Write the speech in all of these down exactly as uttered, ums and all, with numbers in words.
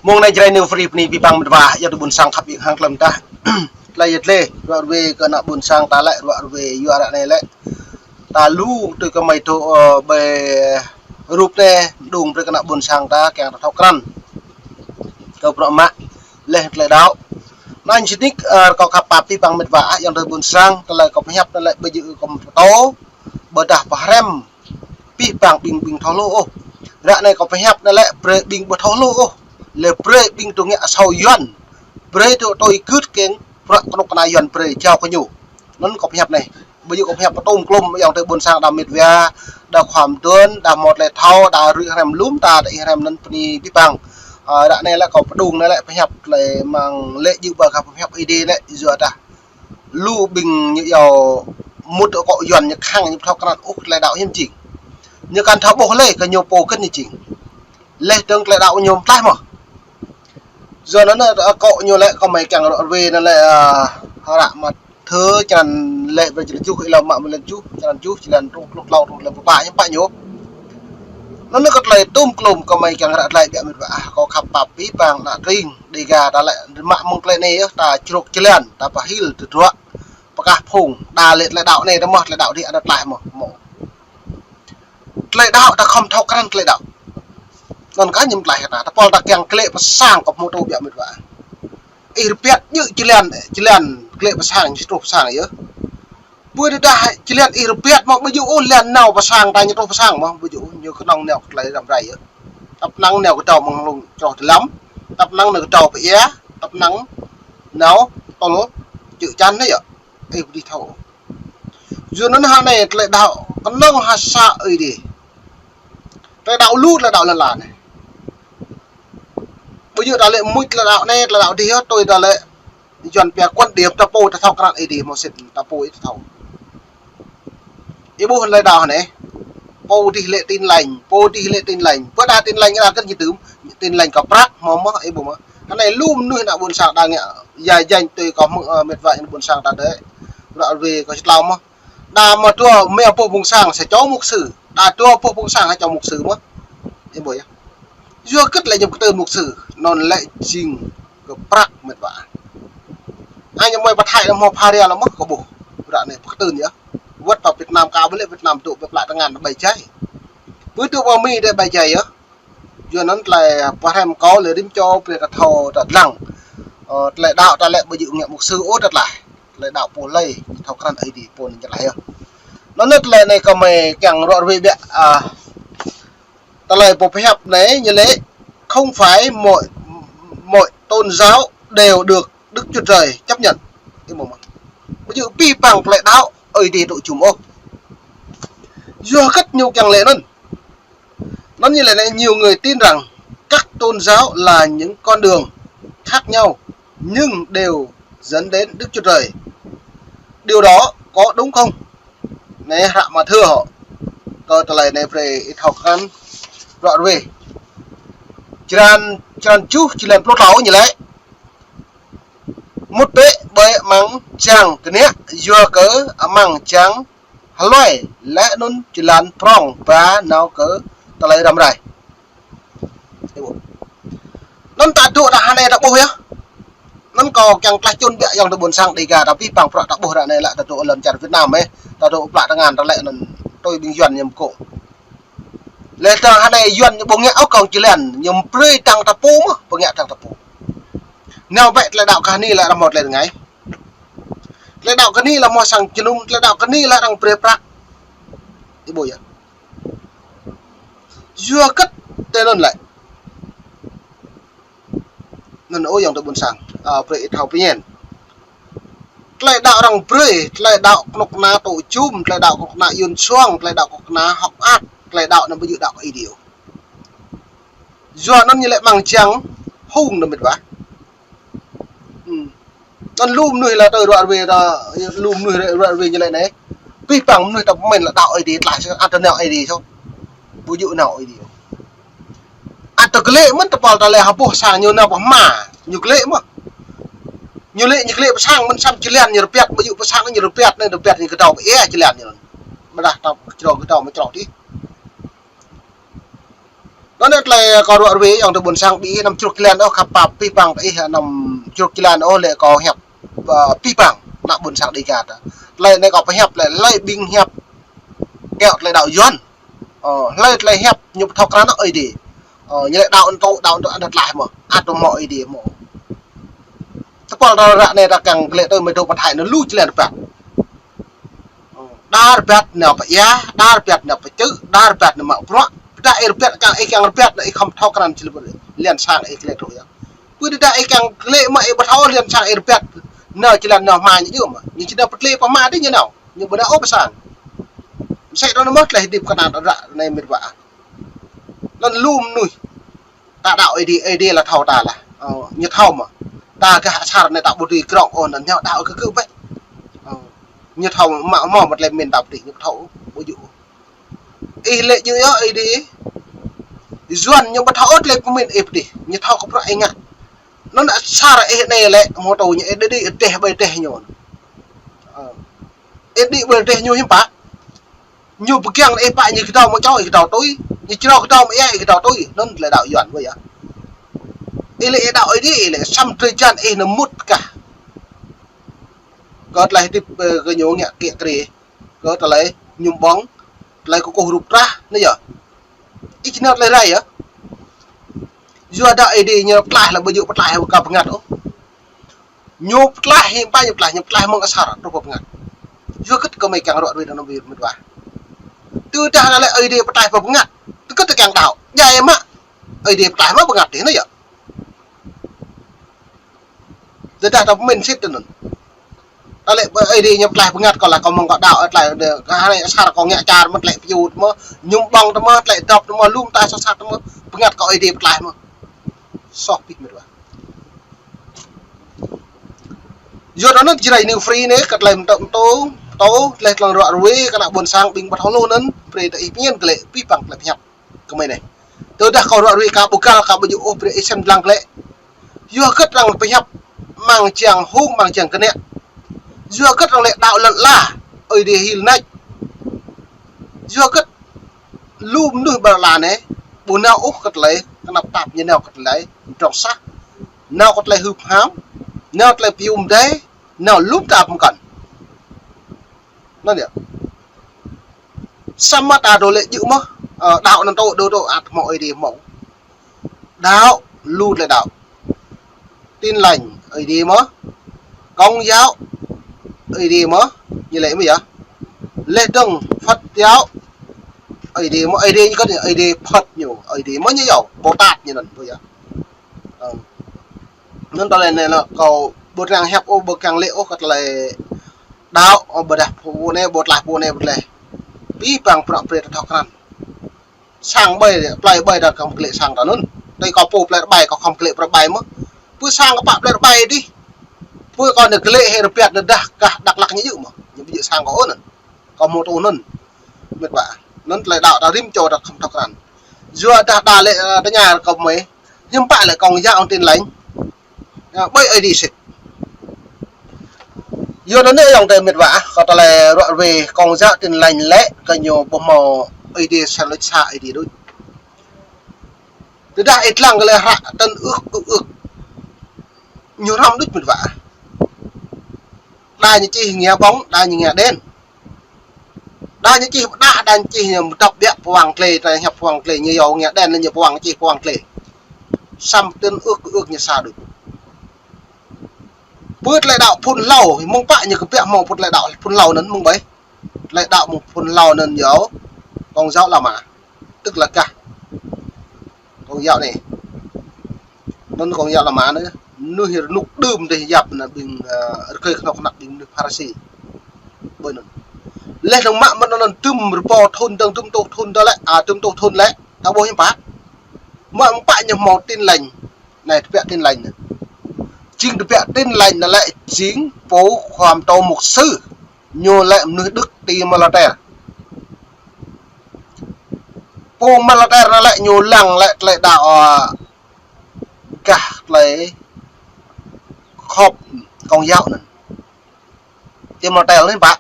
Mông anai Jrai New Free bơni abih bang met wa ayŏng adơi ƀuôn sang khăp iêng hăng klăm tah. Tơlơi yet lĕ, ruă ruê kơ ană ƀuôn sang ta lĕ, ruă ruê yua ră anai lĕ. Ta lu tui kơ mơi tŭ, ơ, ƀơi rup anai, mơđung brơi kơ ană ƀuôn sang ta kiăng ta thâo krăn. Kơ bruă mă, lĕ tơlơi đaŏ. Anŭn sĭt nik, ơ, kâo khăp pap abih bang met wa ayŏng adơi ƀuôn sang, tơlơi kâo pơhiăp anai lĕ ƀu djơ̆ kâo pơtô, ƀôdah pơhrăm abih bang ƀing ƀing thâo hluh ôh. Ră anai kâo pơhiăp anai lĕ brơi ƀing ƀu thâo hluh ôh. Lĕ brơi ƀing tŭ ngă asâo Yuan. Brơi tŭ tui gưt kiăng bruă kơnuk kơna Yuan brơi jao kơ ñu. Anŭn kâo pơhiăp anai. Ƀu djơ̆ kâo pơhiăp pơtŭm klum ayŏng adơi ƀuôn sang đa met wa, đa khua mơduôn, đa mơ̆t lĕ thâo, đa rui hrăm lŏm ta, đa ih hrăm anŭn bơni abih bang. Ơ, ră anai lĕ kâo pơđung anai lĕ pơhiăp tơlơi mơ̆ng lĕ djơ̆ ƀơi kơ pơhiăp Ơi Adai lĕ yua dah lu ƀing ñu yua mŭt akŏ Yuan ñu khăng ñu thâo krăn ôh tơlơi đaŏ hiam jing. Ñu kăn thâo ƀuh lĕ kơ ñu pô kơ̆n ñu jing. Lĕ dơ̆ng tơlơi đaŏ ñu mơtlaih mơ̆. Yua anŭn akŏ ñu lĕ kơ mơi kiăng ruă ruê anŭn lĕ, ơ, hră Mathiơ črăn lĕ brơi črăn tơjuh, ih lăng mă mơ̆ lĕ tơjuh, črăn tơjuh, črăn truh, truh klâo, truh lĕ pă ñu pă ñu. Anŭn kơ tơlơi tŭm klum kơ mơi kiăng ră tơlơi biă met wa ah, kâo khăp pap abih bang ană tring Dega ta lĕ mă mơ̆ng tơlơi anai yơh, ta čruk jơlan, ta pơhil tơdruă, pơkah phung, đa lĕ tơlơi đaŏ anai, ta mơ̆ tơlơi đaŏ dih anŭn tlaih mơ̆, mơ̆. Tơlơi đaŏ ta khŏm thâo krăn tơlơi đaŏ. Anŭn kơ ñu mơtlaih ta, ta pol ta kiăng klĕ pơ sang kơ pơhmutu biă met wa. Ih rơpiăt djơ̆ jơlan, jơlan klĕ pơ sang, ñu truh pơ sang yơh. Ƀu djơ̆ dah jơlan ih rơpiăt mơ̆ ƀu djơ̆ ôh, jơlan nao pơ sang ta ñu truh pơ sang mơ̆ ƀu djơ̆ ôh, ñu kơnơ̆ng nao kơ tơlơi răm rai yơh. Tăp năng nao kơ tâo mơ̆ng lŏn čroh dơlăm, tăp năng nao kơ tâo pơ ia, tăp năng nao tơl čư̆ čan anai yơh. Ih ƀu dih thâo. Yua anŭn hă anai tơlơi đaŏ kơnơ̆ng hă sa Ơi Adai. Tơlơi đaŏ lu tơlơi đaŏ lăn la anai. Ƀu djơ̆ ta lĕ mŭt tơlơi đaŏ anai, tơlơi đaŏ dih yơh, tui ta lĕ Yuan pia quan điểm ta pô ta thâo krăn Ơi Adai mơ̆ sĭt ta pô ih ta thâo. Ih ƀuh tơlơi đaŏ anai. Pô dih lĕ Tin Lành, pô dih lĕ Tin Lành. Pô đa Tin Lành ra kơ̆n ñu tŭm, Tin Lành kơ prăk mơ̆ mơ̆, ih ƀuh mơ̆. Anai lu mơnuih ană ƀuôn sang đa ngă, ya janh tui kơ mơ̆ng, ơ, met wa ană ƀuôn sang ta đơi. Ră ruê kơ sĭt lâo mơ̆. Đa mơ̆ dua mơ̆ boh phung sang sa čô mục sư. Đa dua boh phung sang sa čô mục sư mơ̆. Ih ƀuh yơh. Yua kơ tơlơi ñu pơkơtưn mục sư. Anŭn lĕ jing kơ prăk met wa. Anai ñu mơi pơthai lăm hŏ pha ria lăm mơ̆ kơ ƀuh. Ră anai pơkơtưn yơh. Wơ̆t pơ Việt Nam kâo ƀu lĕ Việt Nam tŭ ƀơi plă tơngan ƀai jai. Ƀu tŭ ƀơi Mi đơi ƀai jai yơh. Yua anŭn tơlơi pơhrăm kâo lĕ rĭm čô brơi ta thâo ta lăng. Ơ, tơlơi đaŏ ta lĕ ƀu djơ̆ ngă mục sư ôh ta tlaih. Tơlơi đaŏ pô lơi, thâo krăn Ơi Adai pô anŭn tlaih yơh. Anŭn tơlơi anai kơ mơi kiăng ruă ruê biă, ơ, tơlơi pô pơhiăp anai ñu lĕ không phải mọi, mọi tôn giáo đều được Đức Chúa Trời chấp nhận. Ih ƀuh mơ̆. Ƀu djơ̆ abih bang tơlơi đaŏ Ơi Adai tŭ jum ôh. Yua kơ ñu kiăng lĕ anŭn. Anŭn ñu lĕ anai, nhiều người tin rằng các tôn giáo là những con đường khác nhau nhưng đều dẫn đến Đức Chúa Trời. Điều đó có đúng không? Anai hră Mathiơ hŏ. Kơ tơlơi anai brơi ih thâo krăn ruă ruê. Črăn, črăn tơjuh, črăn pluh klâo ñu lĕ. Mŭt bĕ ƀơi amăng jang kơnĕ, yua kơ amăng jang hluai lĕ anŭn jơlan prŏng ba nao kơ tơlơi răm rai. Anŭn ta dŏ ră anai ta ƀuh yơh. Anŭn kâo kiăng tlaih čun biă ayŏng adơi ƀuôn sang Dega ta abih bang prăk ta ƀuh ră anai lĕ ta dŏ lŏn čar Việt Nam ih. Ta dŏ plă tơngan ta lĕ anŭn tui ƀing Yuan ñu pơkŏ. Lĕ tơdang hơnai Yuan ñu ƀu ngă ôh kơ jơlan, ñu brơi tơdang ta pô mơ̆, ƀu ngă tơdang ta pô. Nao bĕ tơlơi đaŏ kơ hơni lĕ arăng hmâo tơlơi rơngai. Tơlơi đaŏ kơ hơni lĕ hmâo sang jơnum, tơlơi đaŏ kơ hơni lĕ arăng brơi prăk. Ih ƀuh yơh. Yua kơ tơlơi anŭn lĕ. Anŭn ơ ayŏng adơi ƀuôn sang, ơ, brơi ih thâo pơñen. Tơlơi đaŏ arăng brơi, tơlơi đaŏ kơnuk kơna tŭ jum, tơlơi đaŏ kơnuk kơna yun suang, tơlơi đaŏ kơnuk kơna hơ̆k mơak, tơlơi đaŏ anŭn ƀu djơ̆ đaŏ kơ Ơi Adai ôh. Yua anŭn ñu lĕ amăng jang hung anŭn met wa. Hmm. Anŭn lu mơnuih lĕ tơ ruă ruê ta, lu mơnuih ruă ruê ñu lĕ anai. Abih bang mơnuih ta pơmĭn lĕ đaŏ Ơi Adai tlaih, ăt ta nao Ơi Adai soh. Ƀu djơ̆ nao Ơi Adai ôh. Ăt ta glĕ mơ̆n tơpul ta lĕ ha boh sang ñu nao pơ hma, ñu glĕ mơ̆n. Ñu lĕ ñu glĕ pơ sang mơ̆n, samơ̆ jơlan ñu rơpiăt, ƀu djơ̆ pơ sang ñu rơpiăt, anai rơpiăt ñu kơdâo pơ ia jơlan ñu. Mơdah ta črâo kơdâo mă črâo tih. Anŭn tơlơi kâo ruă ruai yơh tơ ƀôn sang ƀing ih anăm čruk jơlan ôh, khăp pap pih pang tơ ih anăm čruk jơlan ôh lĕ kâo hiăp, ơ, pih pang ană ƀôn sang Dega ta. Tơlơi anai kâo pơhiăp lĕ hlơi ƀing hiăp kiăng tơlơi đaŏ Yuan. Ơ, hlơi tơlơi hiăp ñu ƀu thâo krăn ôh Ơi Adai. Ơ, ñu lĕ đaŏ anŭn tơ, đaŏ anŭn tơ anŭn tlaih mơ̆, ăt tơ mơ̆ Ơi Adai mơ̆. Tơpul ta ră anai ta kiăng glĕ tơ mơ̆ dŏ pơthai anŭn lu jơlan rơbat. Đa rơbat nao pơ ia, đa rơbat nao pơ čư̆, đa rơbat nao mă bruă. Pơdah ih rơbat kiăng ih kiăng rơbat nao ih khŏm thâo krăn čih lĕ lian sang ih glĕ truh yơh. Pơdah ih kiăng glĕ mă ih ƀu thâo lian sang ih rơbat. Nao jơlan nao hmua ñu yơh mơ̆. Ñu či nao pơtlĕ pơ hmua dih ñu nao. Ñu ƀu nao ôh pơ sang. Mơsĕ anŭn mơ̆ tơlơi hơdip kơnang ră anai mĕt wa. Anŭn lu mơnuih. Ta đaŏ Ơi Adai, Ơi Adai lĕ thâo ta lah. Ơ, ñu thâo mơ̆. Ta gah asar anai ta ƀu dưi krŏng ôh anŭn ñu đaŏ kơ kơ bĕ. Ơ, ñu thâo mă mơ̆ mă tơlơi mĭn ta ƀu dưi ñu thâo ƀu djơ̆. Ih lĕ djơ̆ yơh Ơi Adai. Yuan ñu ƀu thâo ôh tơlơi pơmĭn ih pơdih. Ñu thâo kơ bruă ih ngă. Anŭn asar ih anai lĕ mơ̆ tơ ñu ih đĭ đĭ ih teh ƀơi teh ñu. Ơ. Ih đĭ ƀơi teh ñu hiư̆m pă. Ñu pơkiăng ih pă ñu kơdâo mơ̆ čô ih kơdâo tui. Ñu črâo kơdâo mơ̆ ia ih kơdâo tui. Anŭn tơlơi đaŏ Yuan wơ̆t yơh. Ih lĕ ih đaŏ Ơi Adai ih lĕ săm drơi jăn ih nao mŭt kah. Kơ tơlơi hơdip, ơ, kơ ñu ngă kiă kriê. Kơ tơlơi mơñum ƀơ̆ng. Tơlơi kơkuh rup trah. Anai yơh. Ih či nao tơlơi rai yơh. Yua dah Ơi Adai ñu pơtlaih lĕ ƀu djơ̆ pơtlaih kơ bơngăt ôh. Ñu pơtlaih hiư̆m pă ñu pơtlaih, ñu pơtlaih mơ̆ng asar truh pơ bơngăt. Yua hơget kơ mơi kiăng ruă ruai anŭn mơ̆ mĕt wa. Tơdah anŭn lĕ Ơi Adai pơtlaih pơ bơngăt. Tơ hơget tơ kiăng đaŏ. Djai mă. Ơi Adai pơtlaih mă bơngăt dih anai yơh. Tơdah ta pơmĭn sĭt tơ anŭn. Tơlơi Ơi Adai ñu pơtlaih bơngăt kâo lah kâo mơ̆ng kâo đaŏ tơlơi kơ hơnai asar kâo ngă čar mơ̆ tơlơi pơyut mơ̆, mơñum ƀơ̆ng tơ mơ̆, tơlơi dŏp tơ mơ̆, lŏm ta soh sat tơ mơ̆, bơngăt kâo Ơi Adai pơtlaih mơ̆. Soh pih mĕt wa. Yua anŭn Jrai New Free anai kơ tơlơi mơtô, mơtô, mơtô, tơlơi tơlơi ruă ruai, kơ ană ƀôn sang ƀing ƀu thâo lu anŭn, brơi tơ ih pơñen glĕ, pih pang tơlơi pơhiăp. Kơ mơi anai. Tơdah kâo ruă ruai kâo ƀu găl kâo ƀu djơ̆ ôh brơi ih sem lăng glĕ. Yua hơget arăng pơhiăp amăng jang hung amăng jang kơnĕ. Yua hơget arăng lĕ đaŏ lăn ala. Ơi Adai hil nač. Yua hơget lu mơnuih ƀơi lăn ala anai. Ƀu nao ôh kơ tơlơi. Kơnăp tap ñu nao kơ tơlơi. Mdrŏng sah. Nao kơ tơlơi hưp ham. Nao tơlơi pơyum dai. Nao lŏm ta pơkŏn. Anŭn yơh. Samơ̆ ta dŏ lĕ djơ̆ mơ̆, ơ, đaŏ anŭn tơ dŏ dŏ ăt mơ̆ Ơi Adai mơ̆. Đaŏ, lu tơlơi đaŏ. Tin Lành, Ơi Adai mơ̆. Công giáo, Ơi Adai mơ̆. Ñu lĕ mơ̆ yơh. Lĕ dơ̆ng Phật giáo, Ơi Adai mơ̆, Ơi Adai ñu kơt ñu, Ơi Adai Phật ñu, Ơi Adai mơ̆ ñu yơh, Bồ Tát ñu anŭn, mơ̆ yơh. Ơ. Anŭn tơlơi anai lĕ kâo ƀu kiăng hiăp ôh, ƀu kiăng lĕ ôh kơ tơlơi đaŏ, ôh, ƀôdah pô anai, ƀu tlaih pô anai, ƀu tlaih. Pih pang prăk prĕt thâo krăn. Sang ƀai, plơi ƀai đa khŏm glĕ sang ta anŭn. Tơdah kâo pô plơi ƀai, kâo khŏm glĕ plơi ƀai mơ̆. Pơ sang kơ pă plơi ƀai dih. Pơ kâo anai glĕ hĕ rơbat anai dah kah Dak Lak ñu djơ̆ mơ̆. Ñu ƀu djơ̆ sang kâo anŭn. Kâo mơ̆ tơ anŭn. Mĕt wa. Anŭn tơlơi đaŏ ta rĭm čô ta khŏm thâo krăn. Yua dah đa lĕ, ơ, tơña kâo mơi. Hiư̆m pă lĕ Công giáo Tin Lành. Ơ, ƀơi Ơi Adai sĭt. Yua anŭn anai ayŏng adơi mĕt wa, kơ tơlơi ruă ruai Công giáo Tin Lành lĕ, kơ ñu ƀu hmâo Ơi Adai sa lôč sa Ơi Adai đôč. Tơdah ih lăng kơ lĕ hră tơ̆n ưh ưh ưh. Ñu hrăm đôč mĕt wa. Đa ñu čih nghe bóng, đa ñu nghe đen. Đa ñu čih pơdah, đa ñu čih ñu mơdŏp biă pơwang klei, ta hiăp pơwang klei, ñu yua nghe đen, ñu pơwang čih pơwang klei. Săm tơ̆n ưh ưh ñu sa đôč. Pơ tơlơi đaŏ phŭn hlâo, mơ̆ng pă ñu kơ biă hmâo pơ tơlơi đaŏ phŭn hlâo anŭn mơ̆ng ƀai. Tơlơi đaŏ mơ̆ng phŭn hlâo anŭn yua Công giáo La Mã. Tức là gah Công giáo anai. Anŭn Công giáo La Mã anai. Mơnuih rơnŭk đưm dih yap anŭn ƀing, ơ, rơkơi kơnuk kơna ƀing mơnuih Pharisi. Ƀơi anŭn. Leh dơ̆ng mă mơ̆n anŭn tơm rơbâo thŭn dơ̆ng tơm tôh thŭn dơ̆ng lĕ, a, tơm tôh thŭn lĕ. Ta ƀuh hiư̆m pă. Mơ̆ng pă ñu hmâo Tin Lành. Anai tơbiă Tin Lành anai. Jing tơbiă Tin Lành anai lĕ jing pô khua pơtô mục sư. Ñu lĕ mơnuih Đức ti Malater. Pô Malater anai lĕ ñu lăng lĕ tơlơi đaŏ, ơ, gah tơlơi khŏp Công giáo anŭn. Ti Malater anai pă.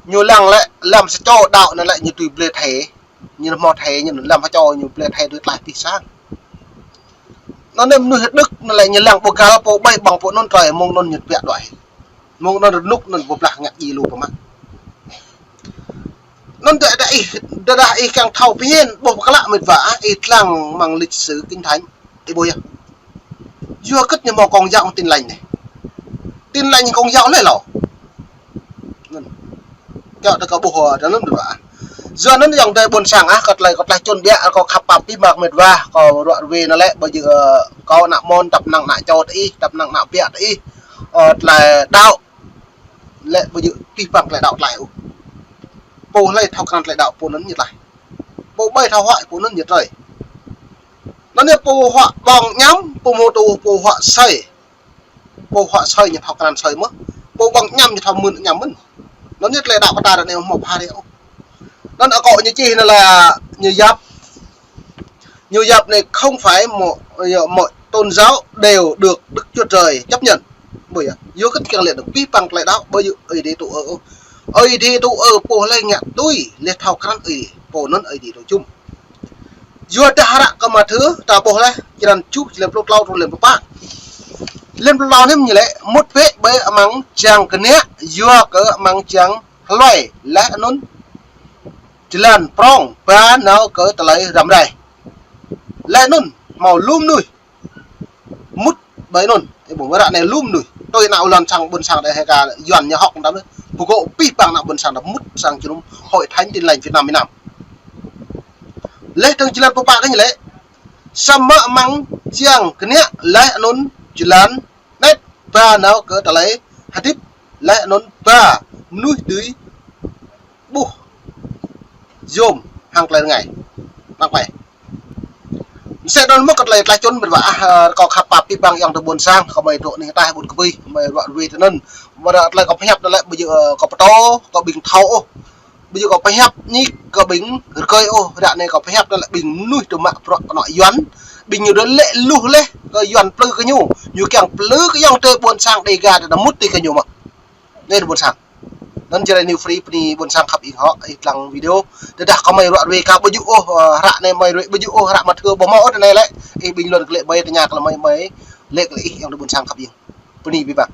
Ñu lăng lĕ lăm sa čô đaŏ anai lĕ ñu tui blơi thê. ñu hmâo thẻ, ñu lăm hơčô, ñu blơi thẻ đuaĭ tlaih pih sang. Anŭn anai mơnuih Đức anŭn lĕ ñu lăng pô găl, pô ƀai ƀơ̆ng pô anŭn trơi, mơ̆ng anŭn ñu tơbiă đuaĭ. Mơ̆ng anŭn rơnŭk anŭn pơblah ngă djai lu pơmă. Anŭn tơdah ih, tơdah ih kiăng thâo pơmĭn, ƀuh pơklă mĕt wa, ih lăng amăng lịch sử Kinh Thánh, ih ƀuh yơh. Yua hơget ñu hmâo Công giáo Tin Lành anai. Tin Lành Công giáo lĕ lâo. Anŭn. Kiăo tơ kơ ƀuh, tơ anŭn mĕt wa. Yua anŭn ayŏng adơi ƀôn sang ah, kơ tơlơi, kơ tơlơi čun biă, kâo khăp pap pih mă mĕt wa, kâo ruă rơwe anŭn lĕ, ƀơi yơh, ơ, kâo ană mơ̆n, tăp năng ană čô tơ ih, tăp năng ană biă tơ ih, ơ, tơlơi đaŏ, lĕ ƀơi yơh pih păng tơlơi đaŏ tlaih ôh. Pô hlơi thâo krăn tơlơi đaŏ pô anŭn ñu tlaih. Pô ƀai thâo huă pô anŭn ñu trơi. Anŭn yơh pô huă ƀơ̆ng añăm, pô mơ̆ tŭ, pô huă asơi. Pô huă asơi ñu thâo krăn asơi mơ̆n. Pô ƀơ̆ng añăm ñu thâo mưn añăm mơ̆n. Anŭn yơh tơlơi đaŏ kơ ta ră anai hmâo phara ôh. Anŭn akŏ ñu čih anŭn lĕ ñu yap. Ñu yap anai không phải mọi, mọi tôn giáo đều được Đức Chúa Trời chấp nhận. Ƀuh yơh, yua hơget kiăng lĕ đaŏ pih păng tơlơi đaŏ, ƀơi yơh Ơi Adai tŭ ư ôh. Ơi Adai tŭ ư pô hlơi ngă tui, lĕ thâo krăn ơi, pô anŭn Ơi Adai tŭ jum. Yua dah hră kơ Mathiơ, ta ƀuh lĕ, črăn tơjuh, lĕ pluh klâo truh lĕ pluh pă. Lĕ pluh klâo anai ñu lĕ, mŭt bĕ ƀơi amăng jang kơnă, yua kơ amăng jang hluai, laih anŭn jơlan prŏng, ba nao kơ tơlơi răm rai. Laih anŭn, hmâo lu mơnuih mŭt ƀơi anŭn, ih ƀuh ră anai lu mơnuih. Tui ană ƀôn sang, ƀôn sang đơi hơka Yuan ñu hŏk tăm anŭn. Pơgŏ pih păng ană ƀôn sang đah mŭt sang jơnum Hội Thánh Tin Lành Việt Nam, Việt Nam. Laih dơ̆ng jơlan pơpă kơ ñu lĕ. Samơ̆ amăng jang kơnă laih anŭn jơlan anet ba nao kơ tơlơi hơdip laih anŭn ba mơnuih dưi ƀuh yôm hăng tơlơi rơngai. Năng pai. Mơsĕ anŭn mơ̆ kơ tơlơi tlaih čun mĕt wa ah, ơ, kâo khăp pap pih păng ayŏng adơi ƀôn sang, kâo mơi dŏ anih ataih ƀun kơ bih, kâo mơi ruă rơwe tơ anŭn. Mơ̆ tơlơi kâo pơhiăp anŭn lĕ ƀơi yơh, ơ, kâo pơtô, kơ ƀing thâo ôh. Ƀơi yơh kâo pơhiăp ñik kơ ƀing rơkơi ôh, ră anai kâo pơhiăp anŭn lĕ ƀing mơnuih tơmă bruă kơnŏ Yuan. Ƀing ñu đơi lĕ luh laih kơ Yuan plư kơ ñu. Ñu kiăng plư kơ ayŏng adơi ƀôn sang Dêga đah mŭt tui kơ ñu mơ̆n. Anai adơi ƀôn sang. Anŭn jrai New Free bơni ƀôn sang khăp ih hŏ, ih lăng video. Tơdah kâo mơi ruă rơwe kâo ƀu djơ̆ ôh, ơ, hră anai mơi rơwe ƀu djơ̆ ôh, hră Mathiơ ƀu hmâo ôh tơ anai lĕ. Ih bình luận kơ lĕ mơi, tơña kơ lĕ mơi, mơi, lĕ kơ lĕ ih ayŏng adơi ƀôn sang khăp ih. Bơni pih păng.